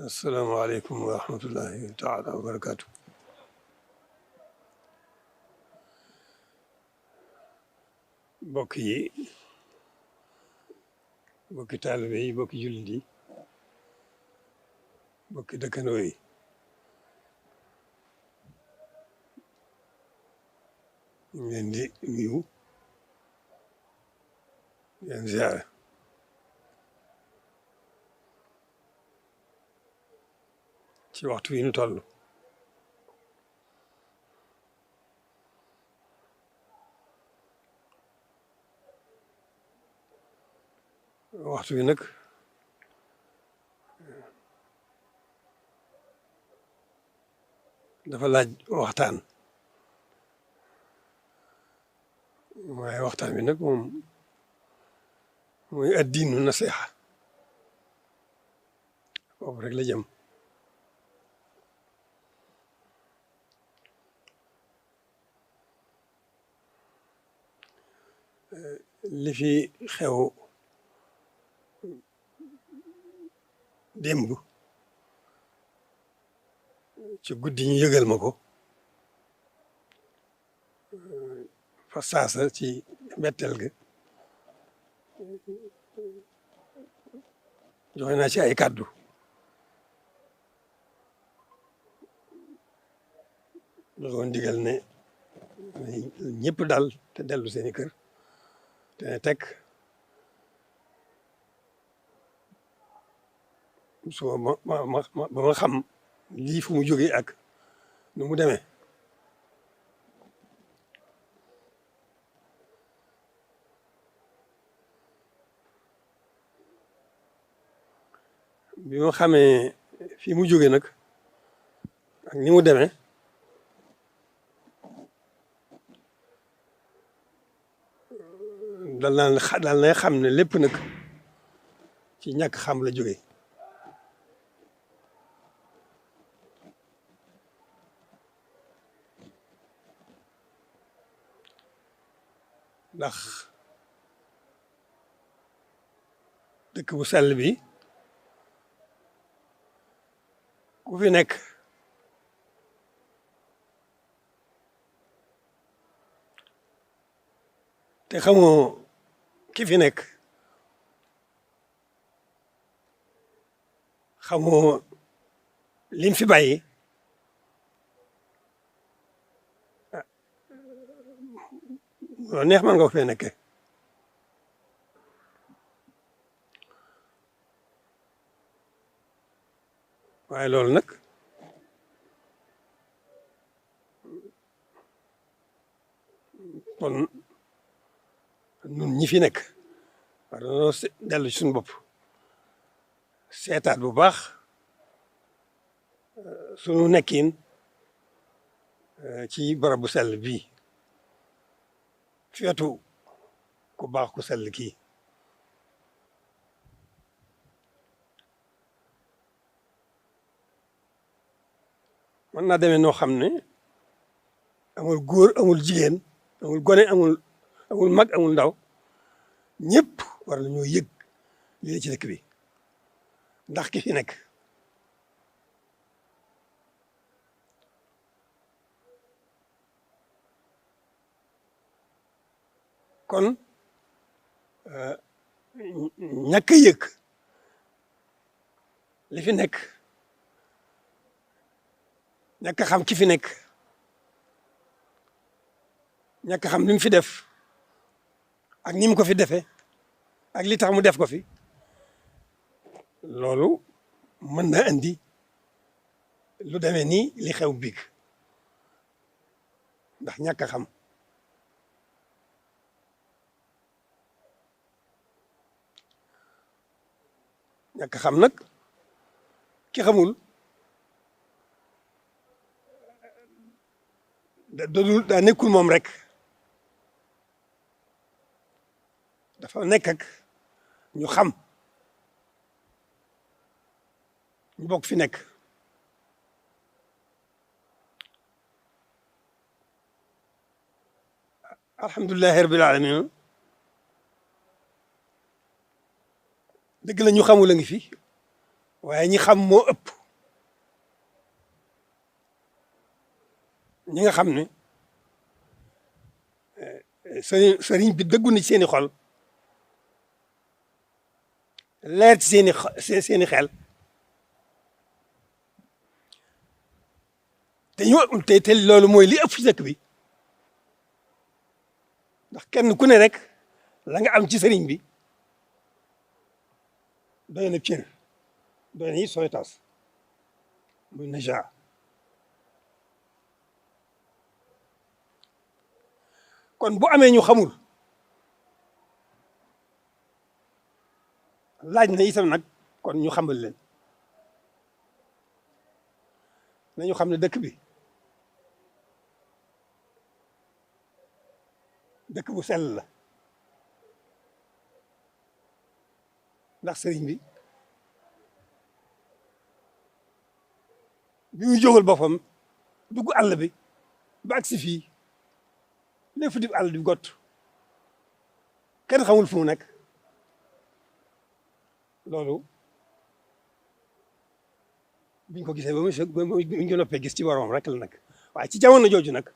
asalaamaaleykum wa rahmatullahi taala wa barakaatu. mbokk yi mbokki taalibe yi mbokki jullit yi mbokki dëkkandoo yi ñu ngi leen di nuyu leen ziare ci waxtu wi ñu toll. waxtu wi nag dafa laaj waxtaan waaye waxtaan wi nag moom mooy addiinu nasiha foofu rek la jëm. li fi xew démb ci guddi ñu yëgal ma ko fa saasa ci mbetteel ga joxe naa ci ay kàddu joxoon digal ne ñëpp dal te dellu seeni kër te ne tekk soo ba ma xam lii fu mu jógee ak nu mu demee. bi ma xamee fi mu jógee nag ak ni mu demee dal na xam ne lépp nag ci ñàkk xam la jógee. ndax dëkk bu sell bi ku fi nekk te xamoo ki fi nekk xamoo lim fi bàyyi loo neex man nga ko fee nekke. waaye loolu nag kon nun ñi fi nekk war nañoo dellu ci suñu bopp seetaat bu baax sunu nekkin ci barab bu sell bii feetu ku baax ku sell kii. mën naa demee noo xam ne amul góor amul jigéen amul gone amul mag amul ndaw ñëpp war nañoo yëg lii ci dëkk bi ndax ki fi nekk. kon ñàkk a yëg li fi nekk ñàkk a xam ki fi nekk ñàkk a xam li mu fi def ak ni mu ko fi defee ak li tax mu def ko fi loolu mën na andi lu demee nii li xew biig ndax ñàkk a xam. ñàkk a xam nag ki xamul daa nekkul moom rek dafa nekk ak ñu xam ñu bokk fi nekk. alhamdulilahi rabbil alamin dëgg la ñu xamul a ngi fi waaye ñi xam moo ëpp ñi nga xam ne sëriñ bi dëggu na ci seeni xol leer ci seeni xel te loolu mooy li ëpp ci dëkk bi ndax kenn ku ne rek la nga am ci sëriñ bi doy na cër doy na it sooy tas muy naja kon bu amee ñu xamul laaj na itam nag kon ñu xamal leen nañu xam ne dëkk bi dëkk bu sell la ndax sëriñ bi bi muy jógal boppam dugg àll bi ba agsi fii lépp di àll di gott kenn xamul fu mu nekk loolu biñ ko gisee ba mu ko noppee gis ci boromam rek la nag waaye ci jamono jooju nag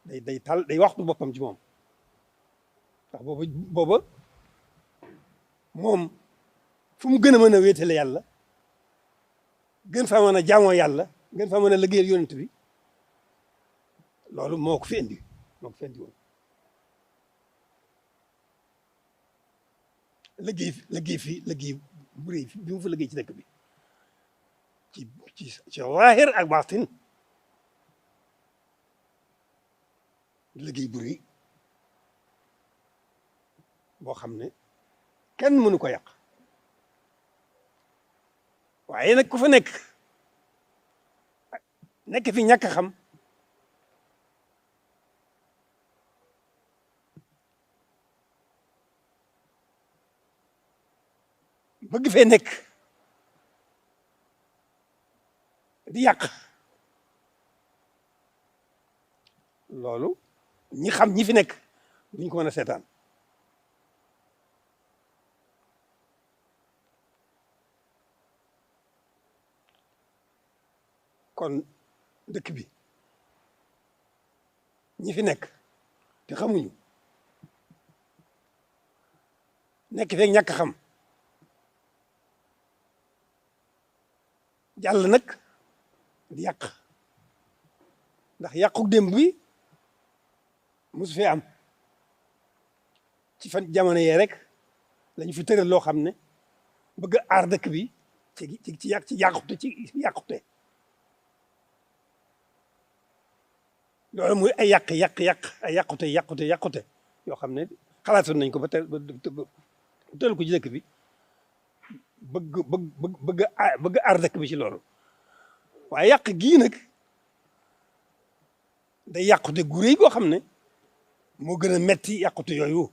day waxtu boppam ci moom ndax booba moom fu mu gën a mën a wéetale yàlla gën fa mën a jaamoo yàlla gën fa mën a liggéeyal yonent bi loolu moo ko fi indi woon liggéey bu rëy bi mu fa liggéey ci dëkk bi ci zaahir ak baatin liggéey bu rëy boo xam ne kenn mënu ko yàq waaye nag ku fa nekk fi ñàkk xam bëgg fee nekk di yàq loolu ñi xam ñi fi nekk duñ ko mën a seetaan kon dëkk bi ñi fi nekk te xamuñu nekk feeg ñàkk xam jàll nag di yàq ndax yàqu démb bi mosu fee am ci fan jamono yee rek lañu fi tëral loo xam ne bëgg a aar dëkk bi ci yàqute loolu muy ay yàqute yoo xam ne xalaatoon nañ ko ba tëral ko ci dëkk bi bëgg aar dëkk bi ci loolu waaye yàq gii nag day yàqute gu rëy goo xam ne moo gën a metti yàqute yooyu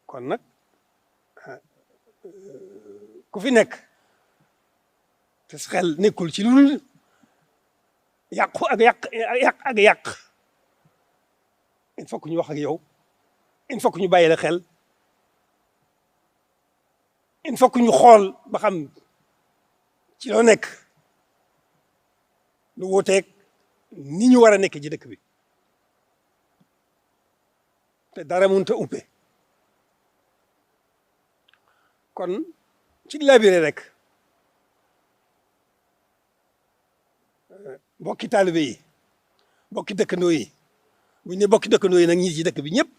kon nag ku fi nekk te sa xel nekkul ci lu dul yàqu ak yàq il faut que ñu wax ak yow il faut que ñu bàyyi la xel il faut que ñu xool ba xam ci loo nekk lu wuuteeg ni ñu war a nekk ci dëkk bi te dara mënut a umpe kon ci labiré rek bokki taalibe yi bokki dëkkandoo yi buñ ne bokki dëkkandoo yi nag ñi ci dëkk bi ñëpp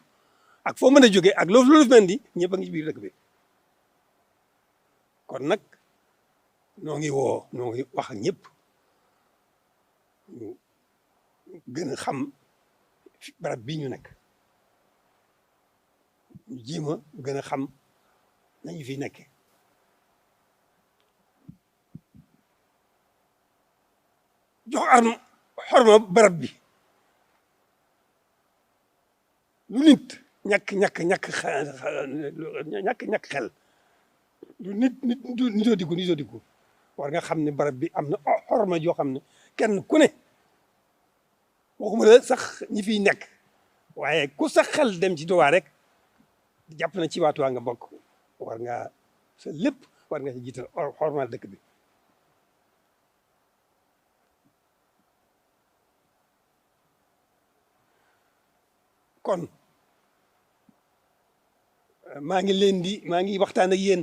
ak foo mën a jógee ak loolu mel ni ñëpp a ngi ci biir dëkk bi kon nag noo ngi wax ak ñëpp ñu gën a xam barab bii ñu nekk ñu jéem a gën a xam nañu fi nekke jox xorma barab bi lu nit ñàkk xel lu nitoo diggu war nga xam ne barab bi am na xorma joo xam ne kenn ku ne waxuma la sax ñi fiy nekk waaye ku sax xel dem ci Tuubaa rek jàpp na ci waa Tuubaa nga bokk war ngaa sa lépp war nga ci jiital xormaal dëkk bi. kon maa ngi waxtaan ak yéen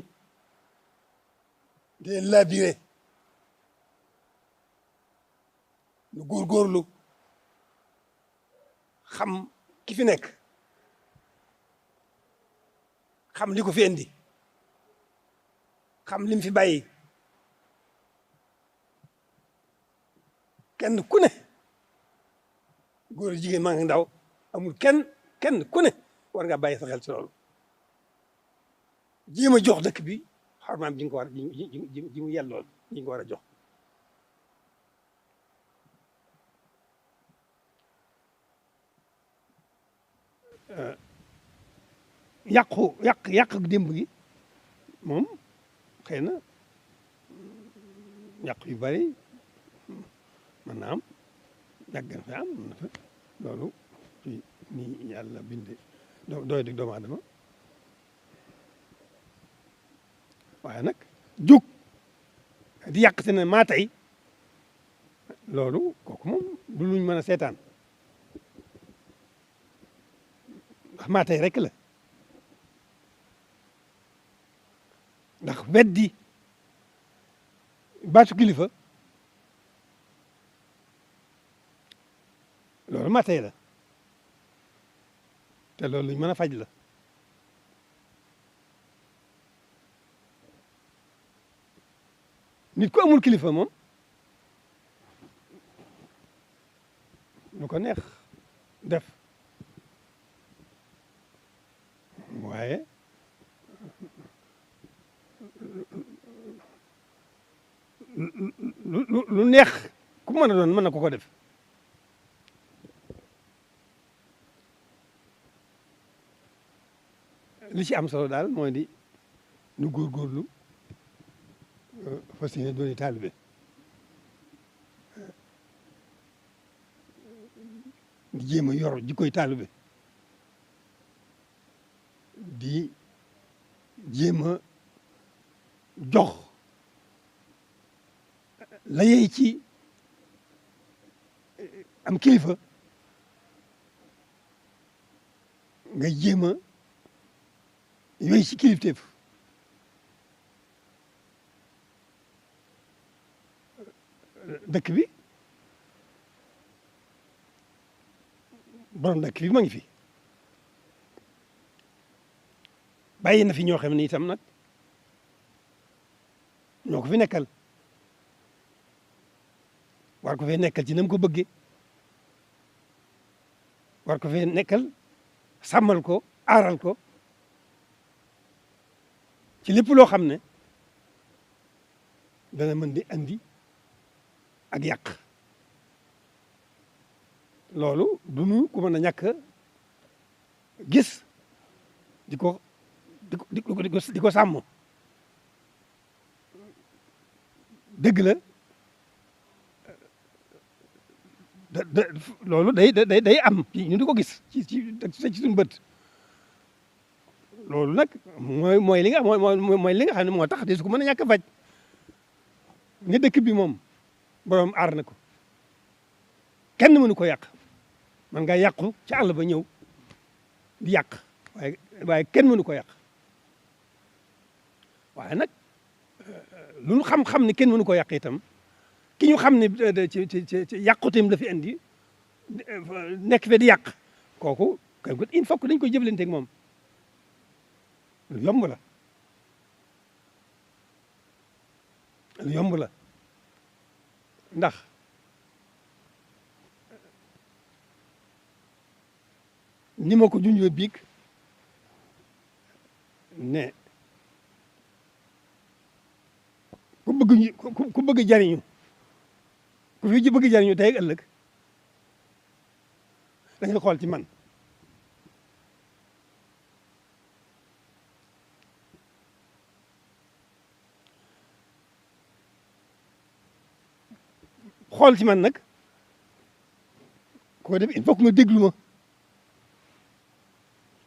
di leen labiré nu góorgóorlu xam ki fi nekk xam li ko fi indi xam lim fi bàyyi kenn ku ne góor jigéen maa ngi ndaw amul kenn ku ne war nga bàyyi sa xel ci loolu jéem a jox dëkk bi xormaam ji nga ko war ji mu yellool ji nga ko war a jox. yàq démb gi moom xëy na yàq yu bari mën na am yàgg na fi am na fa loolu ci ni yàlla binde dooy dig doomu aadama waaye nag jóg di yàq te ne maa tey loolu kooku moom du luñ mën a seetaan ndax maa tey rek la ndax weddi baatu kilifa loolu maa tey la te loolu luñ mën a faj la nit ku amul kilifa moom lu ko neex def waaye lu neex ku mën a doon mën na ko def li ci am solo daal mooy di nu góorgóorlu fas yéene dooni taalibe di jéem a yor jikkoy taalibe di jéem a jox la yey ci am kilifa nga jéem a yooyu ci kilifteef dëkk bi borom dëkk bi ma ngi fi bàyyi na fi ñoo xam ne itam nag ñoo ko fi nekkal war ko fee nekkal ci na mu ko bëggee war ko fee nekkal sàmmal ko aaral ko ci lépp loo xam ne dana mën di andi ak yàq loolu du nu ku mën a ñàkk gis di ko sàmm dëgg la loolu day am ñu di ko gis ci suñu bët loolu nag mooy li nga mooy li nga xam ne moo tax de su ko mën a ñàkk a faj ne dëkk bi moom borom aar na ko kenn mënu ko yàq man nga yàqu ci àll ba ñëw di yàq waaye kenn mënu ko yàq waaye nag lu ñu xam-xam ne kenn mënu ko yàq itam ki ñu xam ne ci yàquteem la fi indi nekk fe di yàq kooku il faut que dañ koy jëflante ak moom lu yomb la lu yomb la ndax ni ma ko junjee biig ne ku bëgg jariñu ku fi bëgg jariñu tey ak ëllëg da nga xool ci man xool ci man nag ko def il faut que nga déglu ma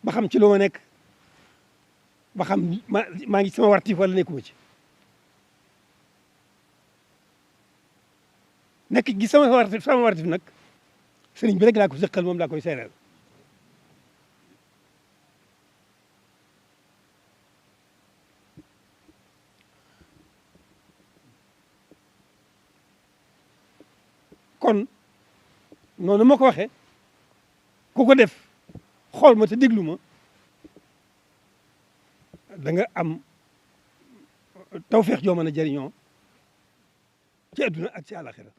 ba xam ci lu ma nekk ba xam maa ngi sama wartif wala nekkuma ci nekk gi sama wartif nag sëriñ bi rek laa ko sëqal moom laa koy seereel kon noonu ma ko waxee ku ko def xool ma te déglu ma da nga am tawfeex joo mën a jëriñoo ci adduna ak ci àllaxira